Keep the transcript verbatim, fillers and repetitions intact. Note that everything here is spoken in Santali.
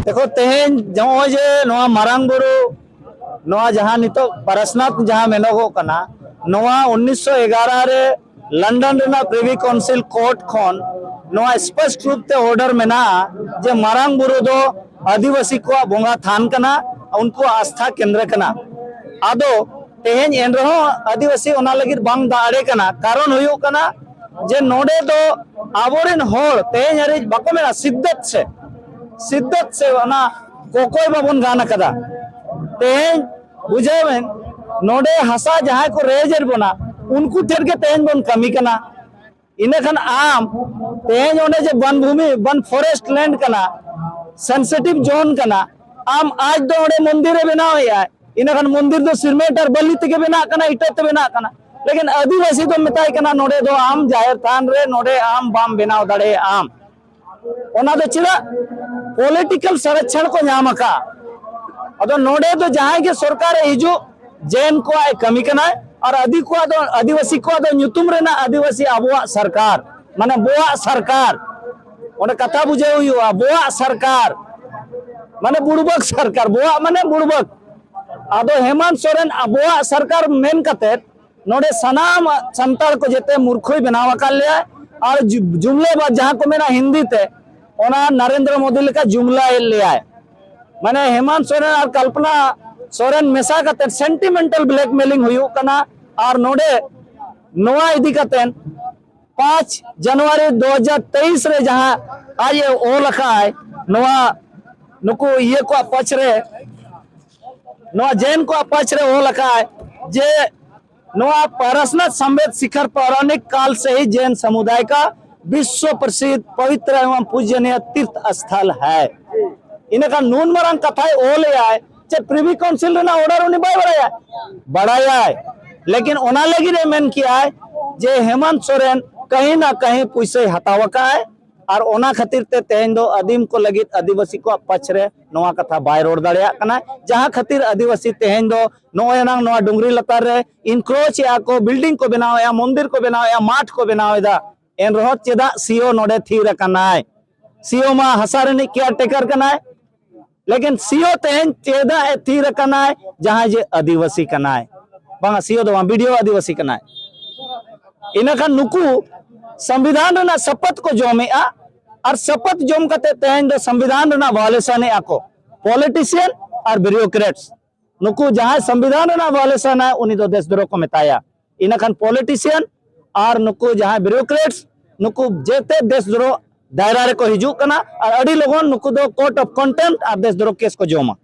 ᱫᱮᱠᱷᱚ, ᱛᱮᱦᱮᱧ ᱱᱚᱜᱼᱚᱭ ᱡᱮ ᱱᱚᱣᱟ ᱢᱟᱨᱟᱝ ᱵᱩᱨᱩ, ᱱᱚᱣᱟ ᱡᱟᱦᱟᱸ ᱱᱤᱛᱚᱜ ᱯᱟᱨᱟᱥᱱᱟᱛᱷ ᱡᱟᱦᱟᱸ ᱢᱮᱱᱚᱜᱚᱜ ᱠᱟᱱᱟ, ᱱᱚᱣᱟ ᱩᱱᱤᱥᱥᱚ ᱮᱜᱟᱨᱚ ᱨᱮ ᱞᱚᱱᱰᱚᱱ ᱨᱮᱱᱟᱜ ᱯᱨᱤᱵᱷᱤ ᱠᱟᱣᱩᱱᱥᱤᱞ ᱠᱳᱨᱴ ᱠᱷᱚᱱ ᱱᱚᱣᱟ ᱥᱯᱚᱥᱴ ᱨᱩᱯ ᱛᱮ ᱚᱨᱰᱟᱨ ᱢᱮᱱᱟᱜᱼᱟ ᱡᱮ ᱢᱟᱨᱟᱝ ᱵᱩᱨᱩ ᱫᱚ ᱟᱹᱫᱤᱵᱟᱹᱥᱤ ᱠᱚᱣᱟᱜ ᱵᱚᱸᱜᱟ ᱛᱷᱟᱱ ᱠᱟᱱᱟ, ᱩᱱᱠᱩᱣᱟᱜ ᱟᱥᱛᱷᱟ ᱠᱮᱱᱫᱨᱚ ᱠᱟᱱᱟ᱾ ᱟᱫᱚ ᱛᱮᱦᱮᱧ ᱮᱱᱨᱮᱦᱚᱸ ᱟᱹᱫᱤᱵᱟᱹᱥᱤ ᱚᱱᱟ ᱞᱟᱹᱜᱤᱫ ᱵᱟᱝ ᱫᱟᱲᱮ ᱠᱟᱱᱟ᱾ ᱠᱟᱨᱚᱱ ᱦᱩᱭᱩᱜ ᱠᱟᱱᱟ ᱡᱮ ᱱᱚᱰᱮ ᱫᱚ ᱟᱵᱚᱨᱮᱱ ᱦᱚᱲ ᱛᱮᱦᱮᱧ ᱦᱟᱹᱨᱤᱡ ᱵᱟᱠᱚ ᱢᱮᱱᱟ ᱥᱤᱫᱫᱟᱹᱛ ᱥᱮ, ᱥᱤᱫᱫᱟᱹᱛ ᱥᱮ ᱚᱱᱟ ᱠᱚᱠᱚᱭ ᱵᱟᱵᱚᱱ ᱜᱟᱱ ᱟᱠᱟᱫᱟ᱾ ᱛᱮᱦᱮᱧ ᱵᱩᱡᱷᱟᱹᱣ ᱵᱮᱱ, ᱱᱚᱰᱮ ᱦᱟᱥᱟ ᱡᱟᱦᱟᱸᱭ ᱠᱚ ᱨᱮᱡ ᱮᱫ ᱵᱚᱱᱟ, ᱩᱱᱠᱩ ᱴᱷᱮᱱ ᱜᱮ ᱛᱮᱦᱮᱧ ᱵᱚᱱ ᱠᱟᱹᱢᱤ ᱠᱟᱱᱟ᱾ ᱤᱱᱟᱹᱠᱷᱟᱱ ᱟᱢ ᱛᱮᱦᱮᱧ ᱚᱸᱰᱮ ᱡᱮ ᱵᱚᱱ ᱵᱷᱩᱢᱤ, ᱵᱚᱱ ᱯᱷᱚᱨᱮᱥᱴ ᱞᱮᱱᱰ ᱠᱟᱱᱟ, ᱥᱮᱱᱥᱤᱴᱤᱵᱷ ᱡᱳᱱ ᱠᱟᱱᱟ, ᱟᱢ ᱟᱡ ᱫᱚ ᱚᱸᱰᱮ ᱢᱚᱱᱫᱤᱨ ᱮ ᱵᱮᱱᱟᱣ ᱮᱫᱟᱭ, ᱤᱱᱟᱹᱠᱷᱟᱱ ᱢᱚᱱᱫᱤᱨ ᱫᱚ ᱥᱤᱨᱢᱮᱱᱴ ᱟᱨ ᱵᱟᱹᱞᱤ ᱛᱮᱜᱮ ᱵᱮᱱᱟᱜ ᱠᱟᱱᱟ, ᱤᱴᱟᱹ ᱛᱮ ᱵᱮᱱᱟᱜ ᱠᱟᱱᱟ᱾ ᱞᱮᱠᱤᱱ ᱟᱹᱫᱤᱵᱟᱹᱥᱤ ᱫᱚ ᱢᱮᱛᱟᱭ ᱠᱟᱱᱟ, ᱱᱚᱰᱮ ᱫᱚ ᱟᱢ ᱡᱟᱦᱮᱨ ᱛᱷᱟᱱ ᱨᱮ ᱱᱚᱰᱮ ᱟᱢ ᱵᱟᱢ ᱵᱮᱱᱟᱣ ᱫᱟᱲᱮᱭᱟᱜᱼᱟ᱾ ᱟᱢ ᱚᱱᱟ ᱫᱚ ᱪᱮᱫᱟᱜ? ᱯᱚᱞᱤᱴᱤᱠᱟᱞ ᱥᱚᱨᱚᱠᱪᱷᱟᱱ ᱠᱚ ᱧᱟᱢ ᱟᱠᱟᱫ᱾ ᱟᱫᱚ ᱱᱚᱰᱮ ᱫᱚ ᱡᱟᱦᱟᱸᱭ ᱜᱮ ᱥᱚᱨᱠᱟᱨᱮ ᱦᱤᱡᱩᱜ, ᱡᱮᱱ ᱠᱚᱣᱟᱜ ᱮ ᱠᱟᱹᱢᱤ ᱠᱟᱱᱟᱭ, ᱟᱨ ᱟᱹᱫᱤ ᱠᱚᱣᱟᱜ ᱫᱚ, ᱟᱹᱫᱤᱵᱟᱹᱥᱤ ᱠᱚᱣᱟᱜ ᱫᱚ ᱧᱩᱛᱩᱢ ᱨᱮᱱᱟᱜ ᱟᱹᱫᱤᱵᱟᱹᱥᱤ ᱟᱵᱚᱣᱟᱜ ᱥᱚᱨᱠᱟᱨ, ᱢᱟᱱᱮ ᱵᱚᱣᱟᱜ ᱥᱚᱨᱠᱟᱨ᱾ ᱚᱸᱰᱮ ᱠᱟᱛᱷᱟ ᱵᱩᱡᱷᱟᱹᱣ ᱦᱩᱭᱩᱜᱼᱟ, ᱵᱚᱣᱟᱜ ᱥᱚᱨᱠᱟᱨ ᱢᱟᱱᱮ ᱵᱩᱲᱵᱟᱹᱠ ᱥᱚᱨᱠᱟᱨ, ᱵᱚᱣᱟᱜ ᱢᱟᱱᱮ ᱵᱩᱲᱵᱟᱹᱠ᱾ ᱟᱫᱚ ᱦᱮᱢᱟᱱᱛ ᱥᱚᱨᱮᱱ ᱟᱵᱚᱣᱟᱜ ᱥᱚᱨᱠᱟᱨ ᱢᱮᱱ ᱠᱟᱛᱮ ᱱᱚᱰᱮ ᱥᱟᱱᱟᱢ ᱥᱟᱱᱛᱟᱲ ᱠᱚ ᱡᱮᱛᱮ ᱢᱩᱨᱠᱷᱚᱭ ᱵᱮᱱᱟᱣ ᱟᱠᱟᱫ ᱞᱮᱭᱟ᱾ ᱟᱨ ᱡᱩ-, ᱡᱩᱢᱞᱟᱹ ᱵᱟᱫ ᱡᱟᱦᱟᱸ ᱠᱚ ᱢᱮᱱᱟ ᱦᱤᱱᱫᱤ ᱛᱮ, ᱚᱱᱟ ᱱᱟᱨᱮᱱᱫᱨᱚ ᱢᱳᱫᱤ ᱞᱮᱠᱟ ᱡᱩᱢᱞᱟᱭᱮᱫ ᱞᱮᱭᱟᱭ᱾ ᱢᱟᱱᱮ ᱦᱮᱢᱟᱱᱛ ᱥᱚᱨᱮᱱ ᱟᱨ ᱠᱚᱞᱯᱚᱱᱟ ᱥᱚᱨᱮᱱ ᱢᱮᱥᱟ ᱠᱟᱛᱮ ᱥᱮᱱᱴᱤᱢᱮᱱᱴᱟᱞ ᱵᱞᱮᱠᱢᱮᱞᱤᱝ ᱦᱩᱭᱩᱜ ᱠᱟᱱᱟ᱾ ᱟᱨ ᱱᱚᱰᱮ ᱱᱚᱣᱟ ᱤᱫᱤ ᱠᱟᱛᱮ ᱯᱟᱸᱪ ᱡᱟᱱᱩᱣᱟᱨᱤ ᱫᱩ ᱦᱟᱡᱟᱨ ᱛᱮᱭᱤᱥ ᱨᱮ ᱡᱟᱦᱟᱸ ᱟᱡ ᱮ ᱚᱞ ᱟᱠᱟᱫ ᱟᱭ, ᱱᱚᱣᱟ ᱱᱩᱠᱩ ᱤᱭᱟᱹ ᱠᱚᱣᱟᱜ ᱯᱟᱪᱷ ᱨᱮ, ᱱᱚᱣᱟ ᱡᱮᱱ ᱠᱚᱣᱟᱜ ᱯᱟᱪᱷ ᱨᱮ ᱚᱞ ᱟᱠᱟᱫ ᱟᱭ ᱡᱮ ᱱᱚᱣᱟ ᱯᱟᱨᱟᱥᱱᱟᱛᱷ ᱥᱟᱢᱵᱮᱫ ᱥᱤᱠᱷᱟᱨ पौराणिक काल से ही जैन समुदाय का विश्व प्रसिद्ध पवित्र एवं पूजनीय तीर्थ स्थल है। ᱤᱱᱟᱹᱠᱷᱟᱱ ᱱᱩᱱ ᱢᱟᱨᱟᱝ ᱠᱟᱛᱷᱟᱭ ᱚᱞ ᱮᱭᱟᱭ, ᱪᱮᱫ ᱯᱨᱤᱵᱷᱤ ᱠᱟᱣᱩᱱᱥᱤᱞ ᱨᱮᱱᱟᱜ ᱚᱨᱰᱟᱨ ᱩᱱᱤ ᱵᱟᱭ ᱵᱟᱲᱟᱭᱟ? ᱵᱟᱲᱟᱭᱟᱭ, ᱞᱮᱠᱤᱱ ᱚᱱᱟ ᱞᱟᱹᱜᱤᱫ ᱮ ᱢᱮᱱ ᱠᱮᱜᱼᱟᱭ ᱡᱮ ᱦᱮᱢᱟᱱᱛ ᱥᱚᱨᱮᱱ ᱠᱟᱹᱦᱤ ᱱᱟ ᱠᱟᱹᱦᱤ ᱯᱩᱭᱥᱟᱹᱭ ᱦᱟᱛᱟᱣ ᱟᱠᱟᱫᱼᱟᱭ, ᱟᱨ ᱚᱱᱟ ᱠᱷᱟᱹᱛᱤᱨ ᱛᱮ ᱛᱮᱦᱮᱧ ᱫᱚ ᱟᱹᱫᱤᱢ ᱠᱚ ᱞᱟᱹᱜᱤᱫ ᱟᱹᱫᱤᱵᱟᱹᱥᱤ ᱠᱚᱣᱟᱜ ᱯᱟᱪᱷ ᱨᱮ ᱱᱚᱣᱟ ᱠᱟᱛᱷᱟ ᱵᱟᱭ ᱨᱚᱲ ᱫᱟᱲᱮᱭᱟᱜ ᱠᱟᱱᱟ᱾ ᱡᱟᱦᱟᱸ ᱠᱷᱟᱹᱛᱤᱨ ᱟᱹᱫᱤᱵᱟᱹᱥᱤ ᱛᱮᱦᱮᱧ ᱫᱚ ᱱᱚᱜᱼᱚᱭ ᱮᱱᱟᱝ ᱱᱚᱣᱟ ᱰᱩᱝᱨᱤ ᱞᱟᱛᱟᱨ ᱨᱮ ᱤᱱᱠᱨᱳᱪ ᱮᱫᱼᱟ ᱠᱚ, ᱵᱤᱞᱰᱤᱝ ᱠᱚ ᱵᱮᱱᱟᱣᱮᱫᱼᱟ, ᱢᱚᱱᱫᱤᱨ ᱠᱚ ᱵᱮᱱᱟᱣᱮᱫᱼᱟ, ᱢᱟᱴᱷ ᱠᱚ ᱵᱮᱱᱟᱣᱮᱫᱟ᱾ ᱮᱱ ᱨᱮᱦᱚᱸ ᱪᱮᱫᱟᱜ ᱥᱤ ᱳ ᱱᱚᱰᱮ ᱛᱷᱤᱨ ᱟᱠᱟᱱᱟᱭ? ᱥᱤ ᱳ ᱢᱟ ᱦᱟᱥᱟ ᱨᱤᱱᱤᱡ ᱠᱮᱭᱟᱨ ᱴᱮᱠᱟᱨ ᱠᱟᱱᱟᱭ, ᱞᱮᱠᱤᱱ ᱥᱤᱭᱳ ᱛᱮᱦᱮᱧ ᱪᱮᱫᱟᱜ ᱮ ᱛᱷᱤᱨ ᱟᱠᱟᱱᱟᱭ? ᱡᱟᱦᱟᱸᱭ ᱡᱮ ᱟᱹᱫᱤᱵᱟᱹᱥᱤ ᱠᱟᱱᱟᱭ, ᱵᱟᱝᱟ, ᱥᱤᱭᱳ ᱫᱚ ᱵᱟᱝ, ᱵᱤᱰᱤᱳ ᱟᱹᱫᱤᱵᱟᱹᱥᱤ ᱠᱟᱱᱟᱭ᱾ ᱤᱱᱟᱹᱠᱷᱟᱱ ᱱᱩᱠᱩ ᱥᱚᱝᱵᱤᱫᱷᱟᱱ ᱨᱮᱱᱟᱜ ᱥᱟᱯᱟᱛ ᱠᱚ ᱡᱚᱢᱮᱜᱼᱟ, ᱟᱨ ᱥᱟᱯᱟᱛ ᱡᱚᱢ ᱠᱟᱛᱮ ᱛᱮᱦᱮᱧ ᱫᱚ ᱥᱚᱝᱵᱤᱫᱷᱟᱱ ᱨᱮᱱᱟᱜ ᱵᱷᱟᱭᱳᱞᱮᱥᱚᱱ ᱮᱜᱼᱟ ᱠᱚ᱾ ᱯᱚᱞᱤᱴᱤᱥᱤᱭᱟᱱ ᱟᱨ ᱵᱤᱭᱩᱨᱳᱠᱨᱮᱴᱥ, ᱱᱩᱠᱩ ᱡᱟᱦᱟᱸᱭ ᱥᱚᱝᱵᱤᱫᱷᱟᱱ ᱨᱮᱱᱟᱜ ᱵᱷᱟᱭᱳᱞᱮᱥᱚᱱ ᱟᱭ, ᱩᱱᱤ ᱫᱚ ᱫᱮᱥᱫᱨᱳᱦ ᱠᱚ ᱢᱮᱛᱟᱭᱟ᱾ ᱤᱱᱟᱹᱠᱷᱟᱱ ᱯᱚᱞᱤᱴᱤᱥᱤᱭᱟᱱ ᱟᱨ ᱱᱩᱠᱩ ᱡᱟᱦᱟᱸᱭ ᱵᱤᱭᱩᱨᱳᱠᱨᱮᱴᱥ, ᱱᱩᱠᱩ ᱡᱮᱛᱮ ᱫᱮᱥᱫᱨᱳᱦ ᱫᱟᱭᱨᱟ ᱨᱮᱠᱚ ᱦᱤᱡᱩᱜ ᱠᱟᱱᱟ, ᱟᱨ ᱟᱹᱰᱤ ᱞᱚᱜᱚᱱ ᱱᱩᱠᱩ ᱫᱚ ᱠᱳᱰ ᱚᱯᱷ ᱠᱚᱱᱰᱟᱠᱴ ᱟᱨ ᱫᱮᱥᱫᱨᱳᱦ ᱠᱮᱥ ᱠᱚ ᱡᱚᱢᱟ᱾